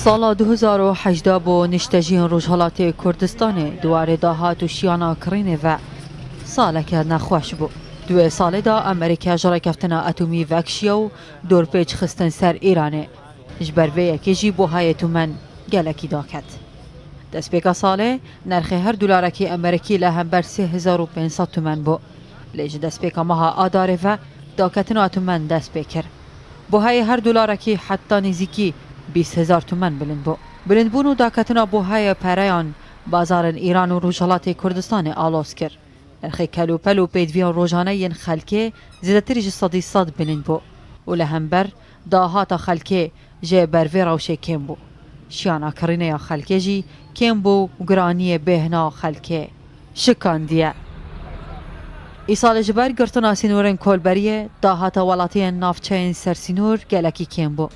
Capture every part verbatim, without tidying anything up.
Sala du hezar û hejdeh bo nişteciyên Rojhelatê Kurdistanê di warê dahat û şiyana kirînê ve saleke nexweş bû. Di wê salê de Amerîka ji rêkeftina etomî vekişiye û dorpêç xistin ser Îranê. Ji ber vê yekê jî buhayê tumen gelekî daket. Destpêka salê nerxê her dolarekî Amerîkî li hember sê hezar û pênc sed tumen bû. Lê ji destpêka meha Adarê ve daketina tumen dest pê kir. Buhayê her dolarekî heta nêzîkî bîst hezar tumen bilind bû. Bilindbûn û daketina buhayê pereyan bazarên Îran û Rojhelatê Kurdistanê aloz kir. Nirxê kelûpel û pêdiviyan rojane yên xelkê zêdetir ji sedî sed bilind bû û li hember dahata xelkê jê ber vê rewşê kêm bû. Şiyana kirîne ya xelkê jî kêm bû û giraniyê bêhna xelkê şikandiye. Îsalê ji ber girtina sînorên kolberiyê, dahata welatiyên navçeyên sersînor gelekî kêm bû.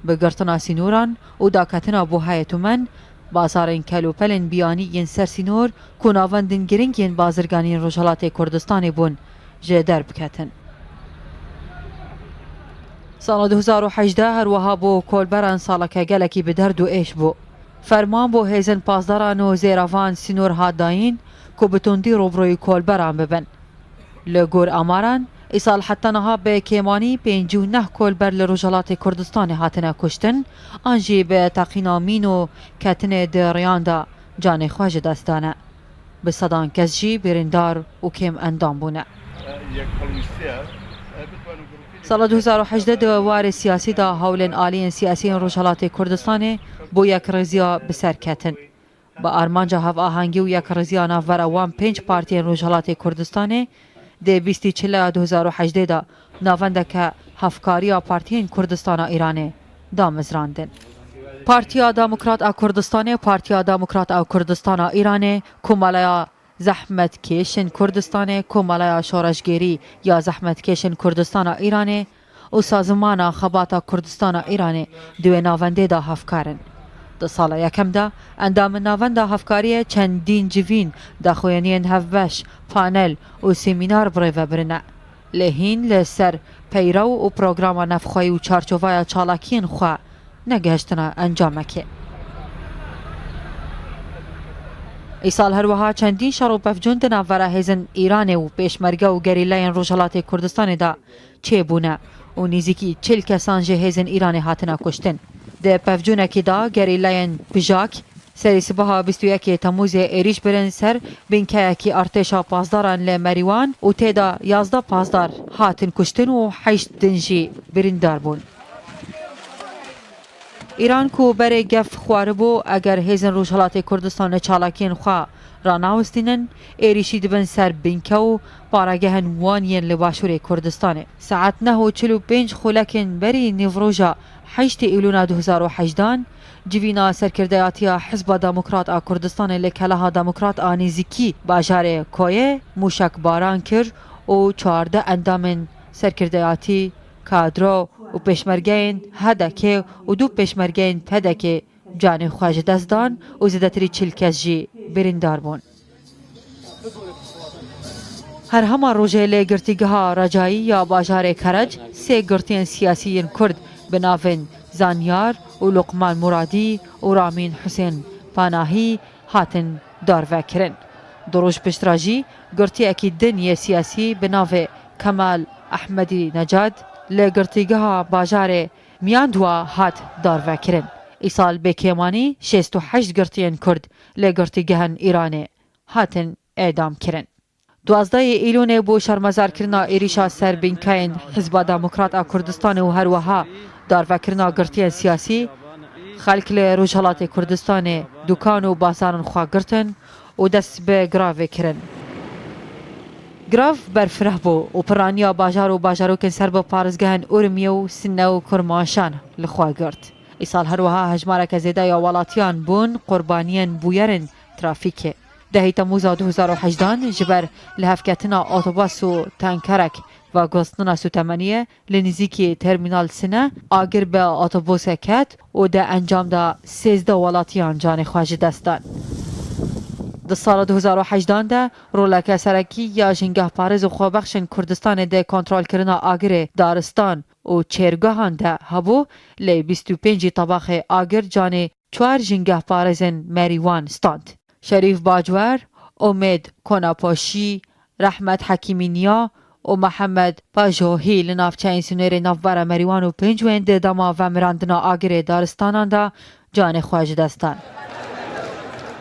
Bi girtina sînoran û daketina buhayê tumen, bazarên kelûpelên biyanî yên sersînor ku navendên giring yên bazirganiyên Rojhelatê Kurdistanê bûn, ji der biketin. Sala du hezar û hejdeh her wiha bo kolberan saleke gelekî bi derd û êş bû. Ferman bo hêzên pasdaran û zêravan sînor hat dayîn ku bi tundî rûbirûyî kolberan bibin. Li gor amaran, îsal heta niha bi kêmanî pêncî û neh kolber li Rojhelatê Kurdistanê hatine kuştin, an jî bi teqîna mîn û ketinê di riyan de canê xwe ji dest dane. Bi sedan kes jî birîndar û kêm endam bûne. Sala du hezar û hejdeh di warê siyasî de hewlên aliyên siyasî yên Rojhelatê Kurdistanê bo yekrêziya bi ser ketin. Bi armanca hevahengî û yekrêziya navbera wan pênc partiyên Rojhelatê Kurdistanê, di bîstî çileya du hezar û hejdeh de navendeke hevkariya partiyên Kurdistana Îranê damezrandin. Partiya Demokrat a Kurdistanê, Partiya Demokrat a Kurdistana Îranê, Komeleya Zehmetkêşên Kurdistanê, Komeleya Şoreşgêrî ya Zehmetkêşên Kurdistana Îranê û Sazimana Xebata Kurdistana Îranê di wê navendê de hevkar in. Di sala yekem de endamên navenda hevkariyê çendîn civîn, daxuyaniyên hevbeş, panel û semînar birêve birine. Lê hîn li ser peyrew û programa navxweyî û çarçovaya çalakiyên xwe negihiştine encamekê. Îsal her wiha çendîn şer û pevcûn di navbera hêzên Îranê û pêşmerge û gerîleyên Rojhelatê Kurdistanê de çêbûne û nêzîkî çil kesan ji hêzên Îranê hatine kuştin. Di pevcûnekê de gerîleyên Pijak serê sibaha bîst û yekê Temûzê êrîş birin ser bînkeyekî artêşa pasdaran li Merîwan û tê de yazdeh pasdar hatin kuştin û heşt din jî birîndar bûn. Îran ku berê gef xwaribû, eger hêzên Rojhelatê Kurdistanê çalakiyên xwe ranawistînin, êrîşî dibin ser bînke û paregehên wan yên li Başûrê Kurdistanê. Saet neh û çil û pênc xulekên berî nîvroja heştê Îlûna du hezar û hejdan, civîna serkirdeyatiya Hizba Demokrat a Kurdistanê li Keleha Demokrat a nêzîkî bajarê Koyê mûşekbaran kir û çardeh endamên serkirdeyatî, kadro û pêşmergeyên H D K ê û du pêşmergeyên P D K ê canê xwe ji dest dan û zêdetirî çil kes jî birîndar bûn. Her hema rojê li girtîgeha Recayî ya bajarê Kerec sê girtiyên siyasî yên Kurd bi navên Zanyar û Luqman Muradî û Ramîn Husên Panahî hatin darvekirin. Du roj piştre jî girtiyekî din yê siyasî bi navê Kemal Ehmedî Necad li girtîgeha bajarê Miyandwa hat darvekirin. Îsal bê kêmanî şêst û heşt girtiyên Kurd li girtîgehên Îranê hatin îdamkirin. Duwazdehê Îlûnê bû şermezarkirina êrîşa ser bînkeyên Hizba Demokrat a Kurdistanê û her wiha darvekirina girtiyên siyasî. Xelk li Rojhelatê Kurdistanê dukan û bazarên xwe girtin û dest bi giravê kirin. Girav berfireh bû û piraniya bajar û bajarokên ser bi parêzgehên Urmiye û Sine û Kirmanşan li xwe girt. Îsal her wiha hejmareke zêde ya welatiyan bûn qurbaniyên bûyerên trafîkê. Dehê Temûza du hezar û hejdan ji ber lihevketina otobus û tankerek veguhestina sûtemeniyê li nêzîkî termînal Sine agir bi otobusê ket û di encam de sêzdeh welatiyan canê xwe ji dest dan. Di sala du hezar û hejdan de roleke serekî ya jîngehparêz û xwebexşên Kurdistanê di kontrolkirina agirê daristan û çêrgehan de hebû, lê bîst û pêncî tebaxê agir canê çar jingehparêzên Merîwan stand. Şerîf Bacwer, Omêd Konapaşî, Rehmet Hekîmîniya û Mihemed Pajohî li navçeyên sînorê navbera Merîwan û Pêncwên di dema vemirandina agirê daristanan de canê xwe ji dest dan.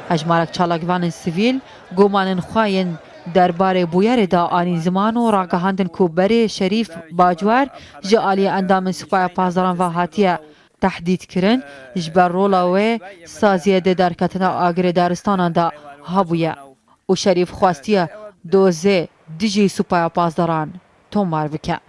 Hejmarek çalakvanên sivîl gumanên xwe yên derbarê bûyerê de anîn ziman û ragihandin ku berê Şerîf Bacwer ji aliyê endamên Supaya Pasdaran ve hatiye tehdîdkirin, ji ber rola wê saziyê di derketina agirê daristanan de hebûye û Şerîf xwestiye dozê dijî Supaya Pasdaran tomar bike.